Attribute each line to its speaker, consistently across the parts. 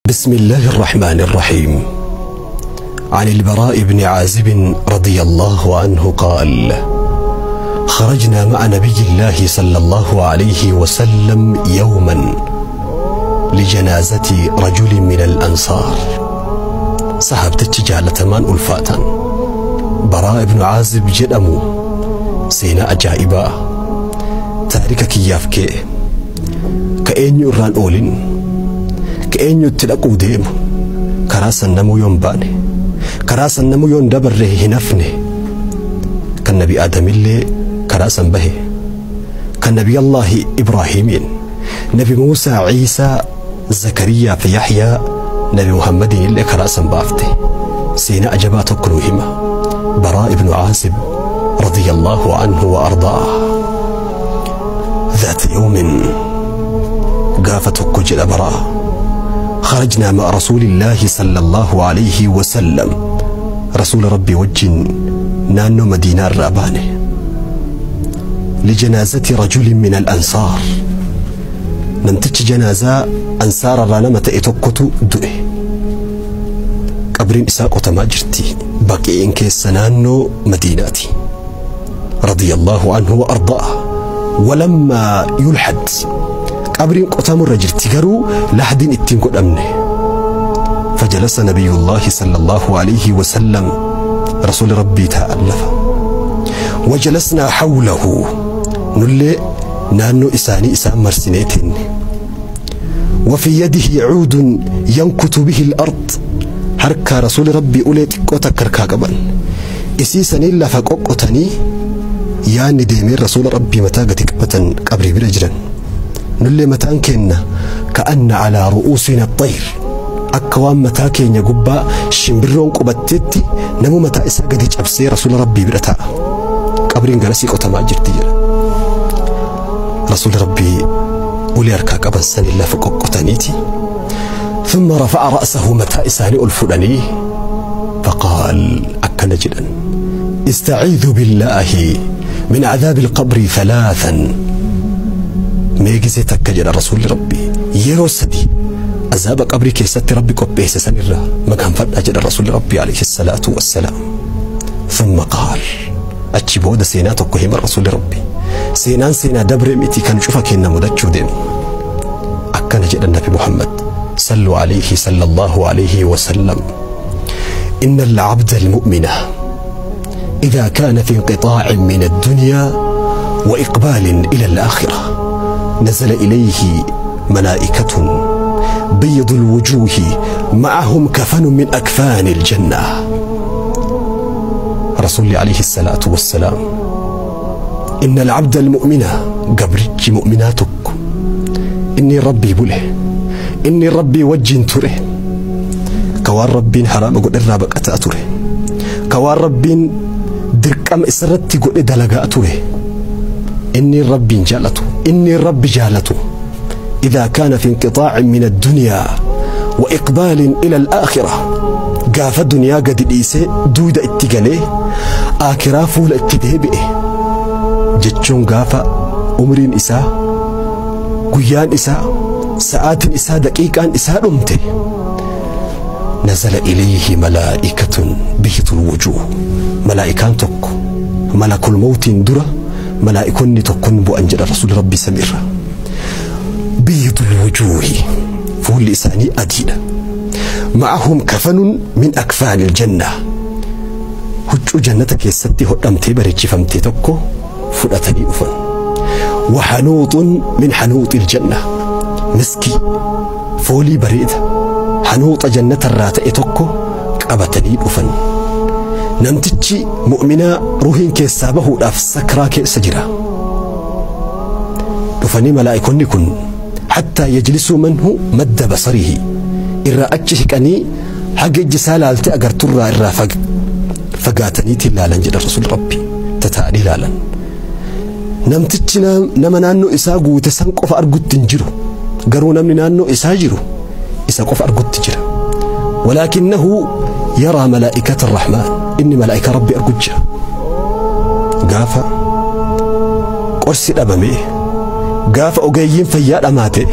Speaker 1: بسم الله الرحمن الرحيم. عن البراء بن عازب رضي الله عنه قال: خرجنا مع نبي الله صلى الله عليه وسلم يوما لجنازة رجل من الأنصار. صحابتي جالتمان ألفاتا براء بن عازب جدمو سينا أجائبا تاريكا كيافكي كأين يران أولين كأين يتلقوا ديم كراسا نمو ينباني كراسا نمو يندبره هنفني كالنبي آدم اللي كراسا به كالنبي الله إبراهيمين نبي موسى عيسى زكريا في يحيى نبي محمد اللي كراسا بافته سينا أجبات كلهما براء بن عازب رضي الله عنه وأرضاه. ذات يوم قافت كجل براء خرجنا مع رسول الله صلى الله عليه وسلم رسول ربي وجن نانو مدينة الراباني لجنازة رجل من الأنصار. نمتج جنازة أنصار الرانمة إتوكتو دوئ قبرين إساق تماجرتي باقيين كيس نانو مديناتي رضي الله عنه وأرضاه. ولما يلحد قبرين قتام الرجل تجرو لحد اتين قد أمنه. فجلس نبي الله صلى الله عليه وسلم رسول ربي تألف وجلسنا حوله نلي نانو إساني إسان مرسنيتين وفي يده عود ينكت به الأرض. هركا رسول ربي أولي تكوتا كركا قبل إسيساني إلا فقوقتني يعني ديمير رسول ربي متاقتك بتن قبري برجلا نلي متان كنا كأن على رؤوسنا الطير أكوان متا كين يقبا شمبرون قبتتي نمو متا إسا قد يجبسي رسول ربي برتا قبرين قلسي قطما جرتي رسول ربي أولي أركا قبل سن الله فقوقتنيتي. ثم رفع رأسه متى إساني الفلاني فقال أكن جدا استعيذ بالله من عذاب القبر ثلاثا. ميجزي تكجل رسول ربي يروسدي عذاب قبري كيست ربي قبيه سنرة مكان فرد أجل رسول ربي عليه الصلاة والسلام. ثم قال أتشبود سيناتك كهما رسول ربي سينان سينا دبر ميتي كان شوفك إن مدتشو ديم أكن جل النبي محمد صلوا عليه صلى الله عليه وسلم. إن العبد المؤمن إذا كان في انقطاع من الدنيا وإقبال إلى الآخرة نزل إليه ملائكة بيض الوجوه معهم كفن من أكفان الجنة. رسول عليه الصلاة والسلام إن العبد المؤمن قبرج مؤمناتك إني ربي بله إني ربي وجه تره كوار ربي حرام قد الرابك أتأتره كوار ربي دركم إسرتي قد دلقاء إني ربي جالته إني ربي جالته. إذا كان في انقطاع من الدنيا وإقبال إلى الآخرة قاف الدنيا قد الإيسي دود اتقاليه آكرا فول اتدهبئه جتشون قاف أمرين إساء قيان إساء ساعات إساء دقيقان إساء رمته نزل إليه ملائكة بيض الوجوه ملائكان تك ملك الموت درة ملائكون تكون بأنجل رسول ربي سميرة بيض الوجوه فول إساني أدينة معهم كفن من أكفان الجنة هجو جنتك يستي هدمتي بريتش فمتي تكو فلأتني أفن وحنوط من حنوط الجنة مسكي فولي بريد حنوط جنة الراتئ تكو قبتني أفن نمتشي مؤمنة روحين كيسابه الأف سكرا كيسجرا دفني ملائكون كن حتى يجلسوا منه مد بصره إرى أتشهكني حق الجسالة التأجر ترى إرى فقاتني تلالا جل رسول ربي تتاني لالا نمتشي نما نانو إساقو تسنقف أرقو تنجرو قروا نمني نانو إساجرو إساقف أرقو تجرا ولكنه يرى ملائكة الرحمن إني ملائكة ربي أرجوجها قافة قرسي الأبمي قافة أجيين فيا أماتي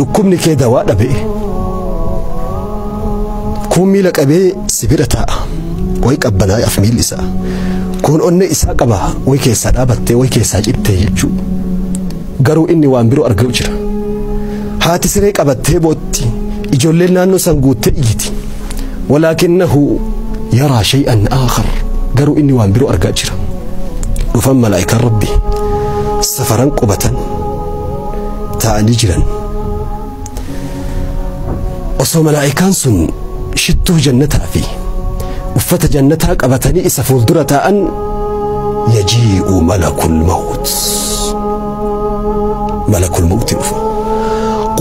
Speaker 1: dhukkubni kee dawaa dhabe Kun miila qabee si bira taa'a. Way qabbanaa'aaf miilli isaa. Kun onnee isaa qaba way keessaa dhaabattee way keessaa cittee jechuu. Garuu inni waan biroo argaa jira. Haati siree qabattee bootti ijoolleen naannoo san guuttee iyyiti. Walaakinnahu yaraa shay'an aakhar. Garuu inni waan biroo argaa jira. Dhufan malaa'ikaan rabbi safaran qubatan taa'anii jiran. Osoo malaa'ikaan sun shittuu jannataa fi uffata jannataa qabatanii isa fuuldura taa'an yajii'u malakul mawt. Malakul mawti dhufa.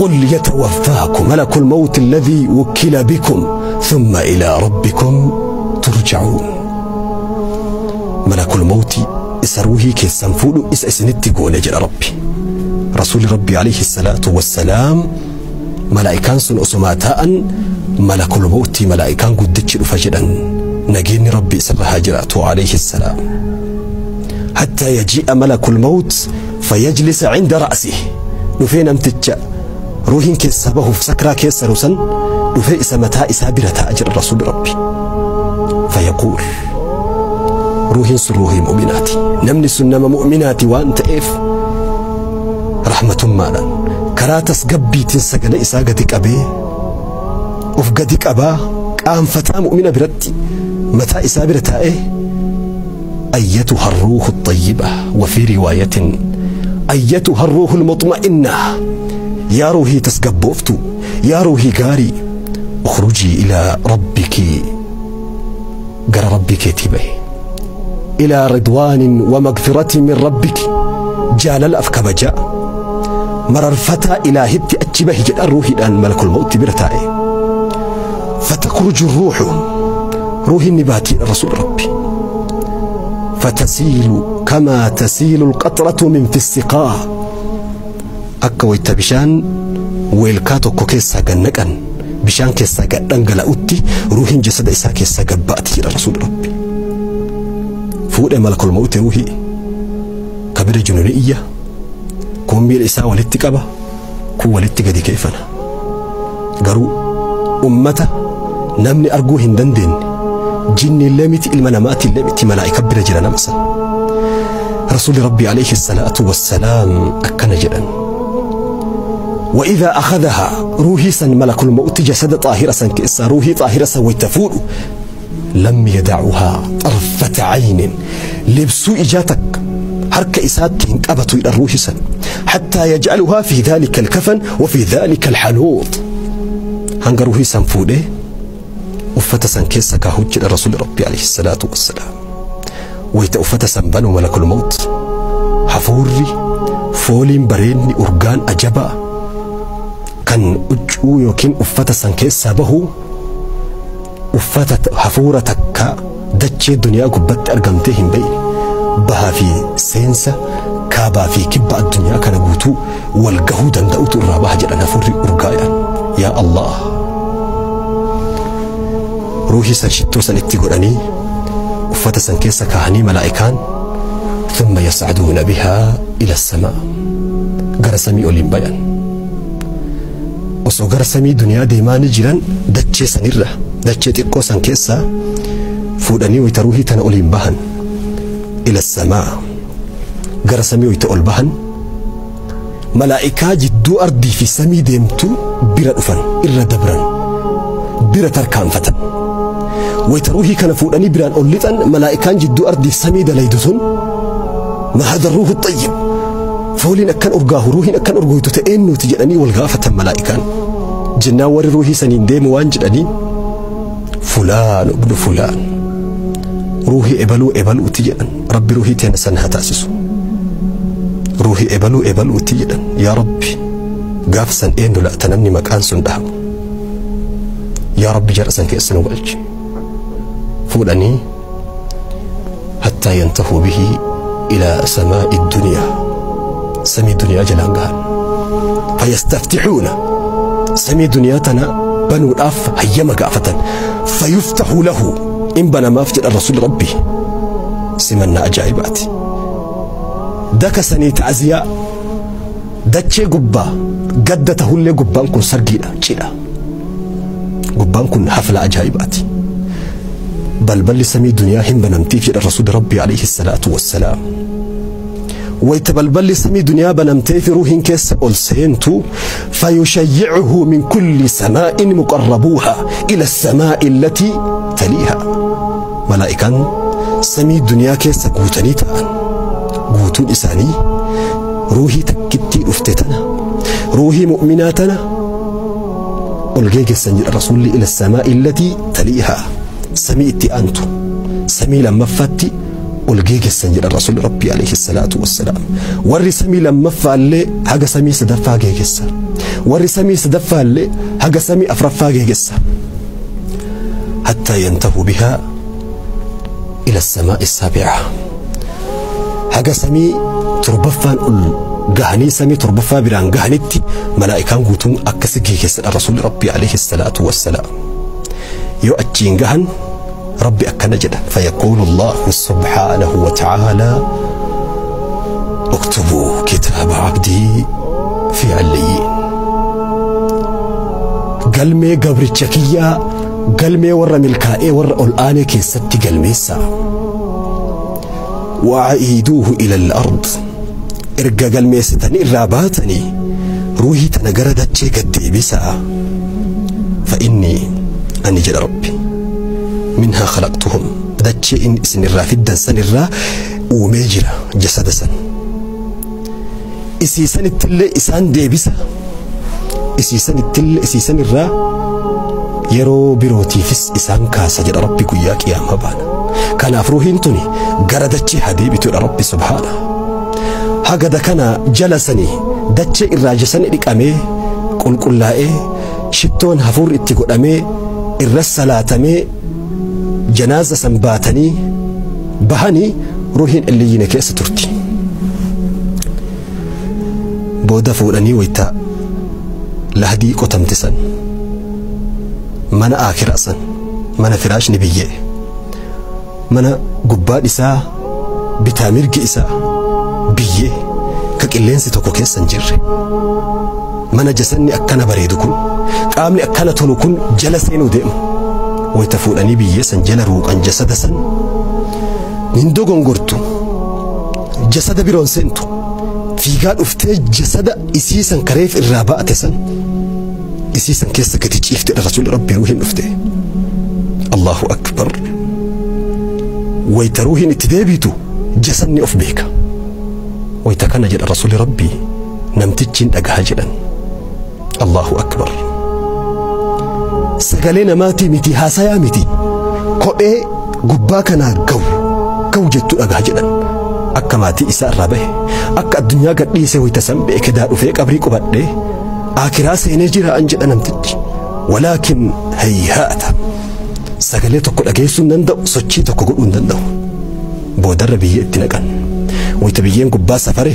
Speaker 1: قل يتوفاكم ملك الموت الذي وكل بكم ثم إلى ربكم ترجعون. ملك الموت إسروه كيسنفول إس إسنتي قول جل ربي. رسول ربي عليه الصلاة والسلام ملائكان سن أسماتاء ملك الموت ملائكان قدتش فجدا نجين ربي سرها جراته عليه السلام حتى يجيء ملك الموت فيجلس عند رأسه. نفين أمتج روحين كسبه في سكرة كيسروسن نفي إسمتها إسابرة أجر الرسول ربي فيقول روحين سروحي مؤمناتي نمني سنما مؤمناتي وأنت إف رحمة مالا كراتس قبي تنسقل إساقتك أبي أفقدك أبا قام فتاة مؤمنة برتي متى إسابرتها إيه أيتها الروح الطيبة. وفي رواية أيتها الروح المطمئنة يا روحي تسقبوفتو يا روحي قاري اخرجي إلى ربك قرى ربك تبه إلى رضوان ومغفرة من ربك جال الأفكبجاء مرر فتى إلى هبت أتبه جل الروح الآن ملك الموت برتائه فتخرج الروح روح النباتي الرسول ربي فتسيل كما تسيل القطرة من في السقاء. أكا ويتا بشان ويلكاتو كوكيسا قنقن بشان كيسا قنقل أوتي روح جسد إسا كيسا قبأتي الرسول ربي. فوق ملك الموت روحي كبير جنونية كون ميل إسا ولتكبا كو ولتكدي كيفنا قرو أمته نمني أرجو هندندين جني اللمت المنامات اللمت ملائكة برجل نمسا. رسول ربي عليه الصلاة والسلام أكن جدا. وإذا أخذها روحي سن ملك الموت جسد طاهرة سن كإسا روحي طاهرة ويتفور لم يدعها طرفة عين لبسو إجاتك حركة إسات تنقبت إلى الروح سن حتى يجعلها في ذلك الكفن وفي ذلك الحنوط. هنگ روحي سن فوده uffata san keessa kaahuu jedha rasuulli rabbi alayhi salaatu wassalaam. Wayita uffata san banu malakul mawt hafuurri fooliin bareenni urgaan ajabaa kan huccuu yookiin uffata san keessaa bahu uffata hafuura takka dachee duniyaa gubbatti argamtee hin beekne bahaa fi seensa kaabaa fi kibba addunyaa kana guutuu wal gahuu danda'utu irraa baha jedhan hafuurri urgaa'an. Yaa Allah, ruuhii san shittoo san itti godhanii uffata san keessa kaahanii malaa'ikaan thumma yas'aduuna bihaa ila samaa gara samii oliin bayan. Osoo gara samii duniyaa deemaa ni jiran dachee sanirra dachee xiqqoo san keessa fuudhanii wayita ruuhii tana oliin bahan ila samaa gara samii wayita ol bahan malaa'ikaa jidduu ardii fi samii deemtu bira dhufan irra dabran bira tarkaanfatan. Wayita ruuhii kana fuudhanii biraan ol lixan malaa'ikaan jidduu ardii fi samii dalaydu sun ma hada ruuhu xayyib fooliin akkan urgaahu ruuhiin akkan urgooytu ta'een nuti jedhanii wal gaafatan malaa'ikaan. Jennaan warri ruuhii saniin deemu waan jedhanii fulaan ibnu fulaan ruuhii ebaluu ebaluuti jedhan rabbi ruuhii teena san haa taasisu ruuhii ebaluu ebaluuti jedhan yaa rabbi gaaf san eenyu la'ata namni maqaan sun dhahamu yaa rabbi jara san keessa nu galchi. Fuudhanii hattaa yantahuu bihi ilaa samaa'i dunyaa samii duniyaa jalaan gahan fayastaftixuuna samii duniyaa tana banuudhaaf hayyama gaafatan fayuftaxu lahu in banamaaf jedhan rasuuli rabbi simannaa ajaa'ibaati. Daka sanii ta'aziyaa dachee gubbaa gadda tahullee gubbaan kun sargiidha cidha gubbaan Gurbaan kun hafla ajaa'ibaati. Balballi samii duniyaa hin banamtiif jedha Rasuulli Rabbii alayhi salaatu wassalaam. Wayta balballi samii duniyaa banamteef ruuhiin keessa ol seentu, fayushayyicuhu min kulli samaa'in muqarrabuuha ila samaa'i allatii taliiha. Malaa'ikaan samii duniyaa keessa guutanii ta'an guutuun isaanii ruuhii takkittii dhufte tana, ruuhii mu'minaa tana ol geeggessan jedha Rasuulli, ila samaa'i allatii taliiha, samii itti aantu, samii lammaffaatti ol geeggessan jedha Rasuulli Rabbii alayhi salaatu wassalaam. Warri samii lammaffaallee haga samii sadaffaa geegessa, warri samii sadaffaallee haga samii afraffaa geegessa, hattaa yantahu bihaa ila samaa'i saabi'a, haga samii torbaffaan ol gahanii samii torbaffaa biraan gahanitti malaa'ikaan guutuun akkasi geeggessadha Rasuulli Rabbii alayhi salaatu wassalaam. Yoo achiin gahan Rabbi akkana jedha, fayaquulu Allahu subhaanahu wa ta'ala: uktubuu kitaaba abdii fi allayyiin. Galmee gabricha kiyyaa galmee warra milkaa'ee warra ol aanee keessatti galmeessaa. Wa'iiduuhu ila al-ard, erga galmeessitanii irraa baatanii ruuhii tana gara dachee gad deebisaa. Fa inni ani jedha Rabbi, minhaa khalaqtuhum, dachee inni isin irraa fiddan san irraa uumee jira jasada san. Isiisanittillee isaan deebisa. Isiisanittillee isiisan irraa yeroo birootiifis isaan kaasa jedha Rabbi guyyaa qiyaamaa baana. Kanaaf ruuhiin tuni gara dachee haa deebituudha Rabbi subhaana. Hagada kana jala sanii dachee irraa jasani dhiqamee qulqullaa'ee shittoon hafuurri itti godhamee irra salaatamee janaaza san baatanii bahanii ruuhiin illiyyiina keessa turti. Booda fuudhanii wayta lahdii qotamte san, mana aakiraa san, mana firaashni biyyee, mana gubbaan isaa bitaa mirgi isaa biyyee ka qilleensi tokko keessa hin jirre, mana jasanni akkana bareedu kun, qaamni akkana tolu kun jala seenuu deemu. Wayta fuudhanii biyyee san jala ruuqan jasada san hin dogongortu, jasada biroon seentu, fiigaa dhuftee jasada isii san kareef irraa ba'ate san isii san keessa gadi ciiftedha Rasuulli Rabbii ruuhiin dhufte. Allahu akbar. Wayta ruuhiin itti deebitu jasanni of beeka. Wayta kana jedha Rasuulli Rabbii namtichi hin dhagaha jedhan. Allahu akbar. Sagalee namaatii miti, haasayaa miti, kophee gubbaa kanaa gawu gawu jettu dhagaha jedhan. Akka maatii isaa irraa bahe, akka addunyaa gadhiisee wayta san beeke, daa dhufee qabrii qubadhee aakiraa seenee jira an jedha namtichi. Walaakin hayhaata, sagalee tokko dhageessuu hin danda'u, sochii tokko godhuu hin danda'u. Boodarra biyyee itti naqan. Wayta biyyeen gubbaa safare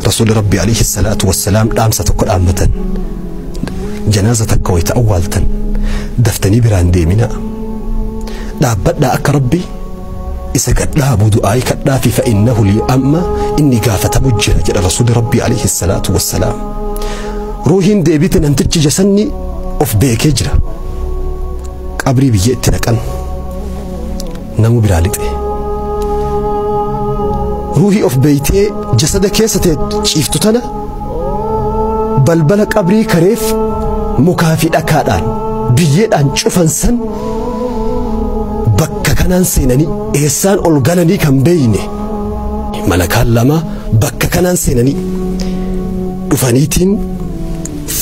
Speaker 1: Rasuulli Rabbi alayhi salaatu wassalaam dhaamsa tokko dhaammatan. Janaaza takka wayta awwaaltan daftanii biraan deeminaa, dhaabbadhaa, akka Rabbi isa gadhaabu du'aayii kadhaafi, fa innahu li amma inni gaafatamu jira jedha Rasuulli Rabbi alayhi salaatu wassalaam. Ruuhiin deebite, namtichi jasanni of beekee jira. Qabrii biyyee itti naqan, namu biraa lixe. Ruuhii of beeytee jasada keessa ta'e ciiftu tana balbala qabrii kareef mukaa fi dhakaadhaan biyyeedhaan cufan san bakka kanaan seenanii eessaan ol galanii kan beeyne malakaan lama bakka kanaan seenanii dhufaniitiin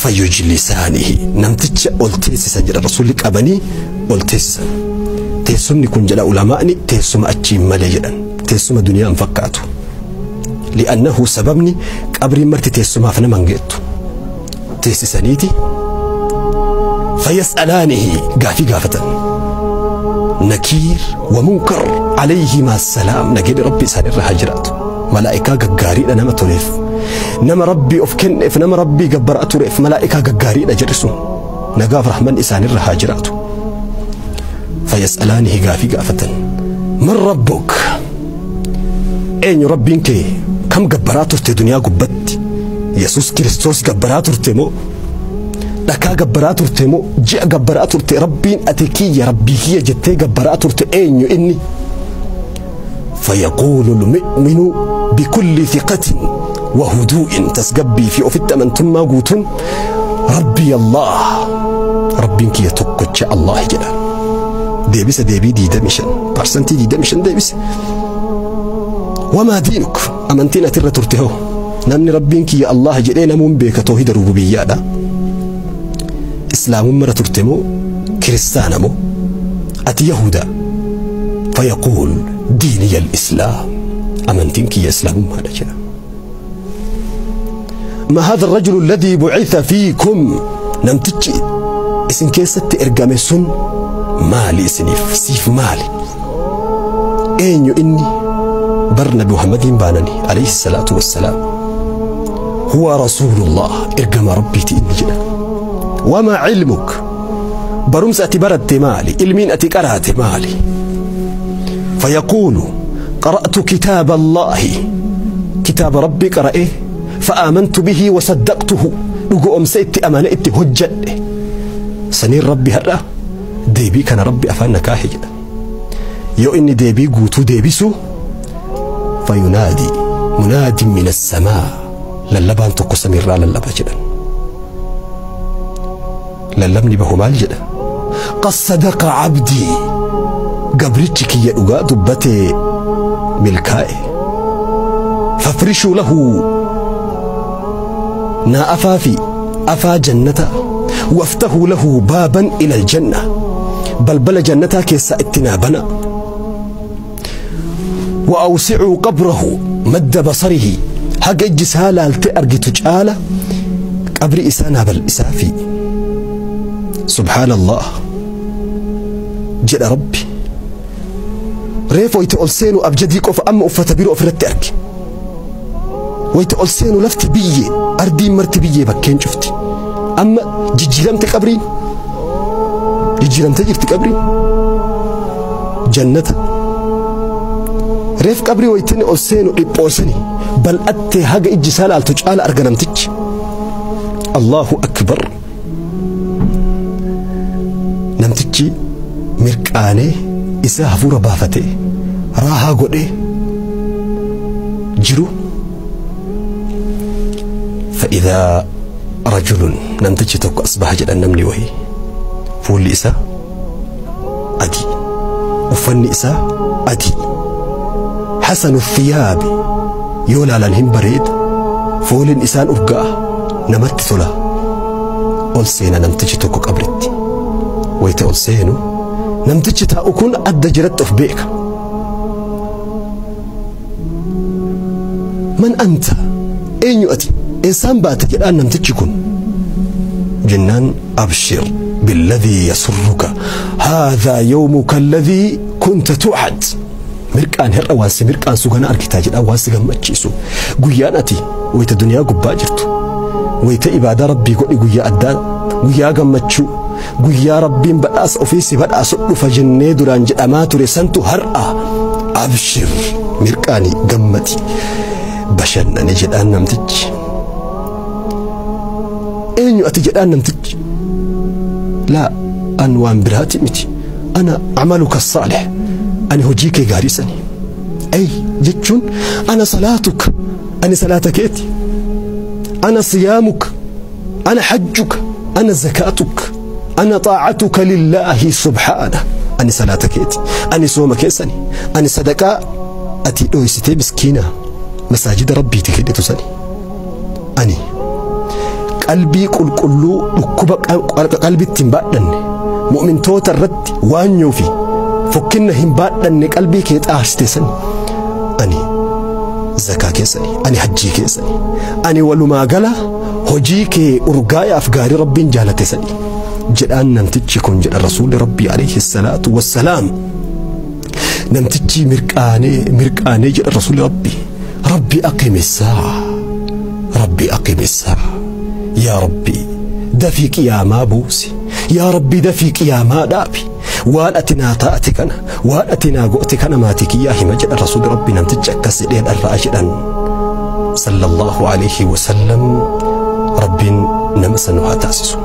Speaker 1: fayyujlisaanihi namticha ol teessisan jedha Rasuulli, qabanii ol teessisan. Teessumni kun jedha ulamaa'ni teessuma achiin malee jedhan, teessuma duniyaa hin fakkaatu. Li'annahu sababni qabriin marti teessumaaf nama hin geettu. Teessisaniiti fayyas'alaanihi gaafii gaafatan. Nakiir wa Munkar alayhimaa salaam, nageenya Rabbi isaan irra haa jiraatu. Malaa'ikaa gaggaariidha, nama toleef, nama Rabbii of kenneef, nama Rabbii gabbaraa tureef malaa'ikaa gaggaariidha jedhe sun, nagaaf rahman isaanirra haa jiraatu. Fayyas'alaanihi gaafii gaafatan. Man rabbuk, eenyu Rabbiin kee, kam gabbaraa turte duniyaa gubbatti? Yesus Kiristoos gabbaraa turte moo Dhakaa gabbaraa turte moo ji'a gabbaraa turte? Rabbiin ati kiyya rabbii kiyya jettee gabbaraa turte eenyu inni? فيقول المؤمن بكل ثقة وهدوء تسقبي في أفت من ثم قوتن ربي الله ربي كي يتوكتش الله جلال ديبس ديبي دي دمشن برسنتي دي دمشن ديبس وما دينك أمنتنا ترى ترتهو نمني ربي كي الله جلال نمون بك توحيد الربوبية دا إسلام مرة ترتمو كريستانمو أتي يهودا فيقول ديني الإسلام أمنتك يا إسلام هذا جنا ما هذا الرجل الذي بعث فيكم نمتج اسم كيست إرقامسون مالي سنيف سيف مالي أين إني برنا محمد بانني عليه الصلاة والسلام هو رسول الله إرقام ربي تإني جنا وما علمك برمس أتبرت مالي علمين أتكرهت مالي فيقول قرأت كتاب الله كتاب ربي قرأه فآمنت به وصدقته لقو أمسيت أمانة هجت سنين ربي هرأ ديبي كان ربي أفان كاهي يو إني ديبي قوتو ديبسو فينادي مناد من السماء للبان تقسم الرا للبا جدا للبني به مال جدا قد صدق عبدي قبرتك يا أغا دبتي ملكائي فافرشوا له نا أفافي أفا جنة وافتحوا له بابا إلى الجنة بل بل جنتا كيسا اتنابنا وأوسعوا قبره مد بصره حق اجسها لالتأرقي تجآلة قبر إسانا بل إسافي سبحان الله جل ربي ريف ويتقل أبجدي قف أما أفتبيرو أفرت أرك ويتقل سينو لفت بيي أردي مرت بيي بكين شفتي أما جيجيرمت قبري جيجيرمت جرت قبري جنة ريف قبري ويتني أسينو إبوسني بل أتي هاج إجسال على تجعل أرجنمتك الله أكبر نمتك مركاني إسا هفورة بافتي راها قولي جرو فإذا رجل نمتج توك أصبح جدا نمني وهي فول إسا أدي وفن إسا أدي حسن الثياب يولا لنهم بريد فول إسان أبقى نمت ثلا أولسينا نمتج توك قبرت ويت أولسينو نمتج تاؤكون أدى جرت في بيك من أنت؟ أين يؤتي؟ إنسان باتك الآن نمتج كن جنان أبشر بالذي يسرك هذا يومك الذي كنت توعد مركان هر أواسي مركان سوغانا أركتاج الأواسي غمتشيسو قيانتي ويت الدنيا قباجرتو ويت إبادة ربي قولي قيا أدان قيا غمتشو guyyaa rabbiin badhaasa ofiisi badhaasu dhufa jennee duraan jedhamaa ture santu har'a abshir mirqaani gammati bashannane jedhaan namtichi eenyu ati jedhaan namtichi laa an waan biraati miti ana amaluka saalih ani hojii kee gaarii sani ay jechuun ana salaatuka ani salaata keeti ana siyaamuka ana hajjuka ana zakaatuka أنا طاعتك لله سبحانه أني صلاتك أني صومك سني أني صدقة أتي أويستي مسكينة مساجد ربي تكيد تسني أني قلبي كل كله قلبي تنبأدن مؤمن توت الرد وانيو في فكنا هم قلبي كيت أهشتسني أني زكاة كيسني أني حجي كيسني أني ولما قلا هجيك أرقاي أفقاري ربي جالتسني جدان نمتجي كن جد الرسول ربي عليه الصلاة والسلام نمتجي مرقاني مرقاني جد الرسول ربي ربي أقم الساعة ربي أقم الساعة يا ربي دفيك يا ما بوسي يا ربي دفيك يا ما دابي وان أتنا تأتك أنا وان أتنا قؤتك أنا ماتك يا همجد الرسول ربي نمتجي كسرين الرأجدا صلى الله عليه وسلم ربي نمسنها تأسسه.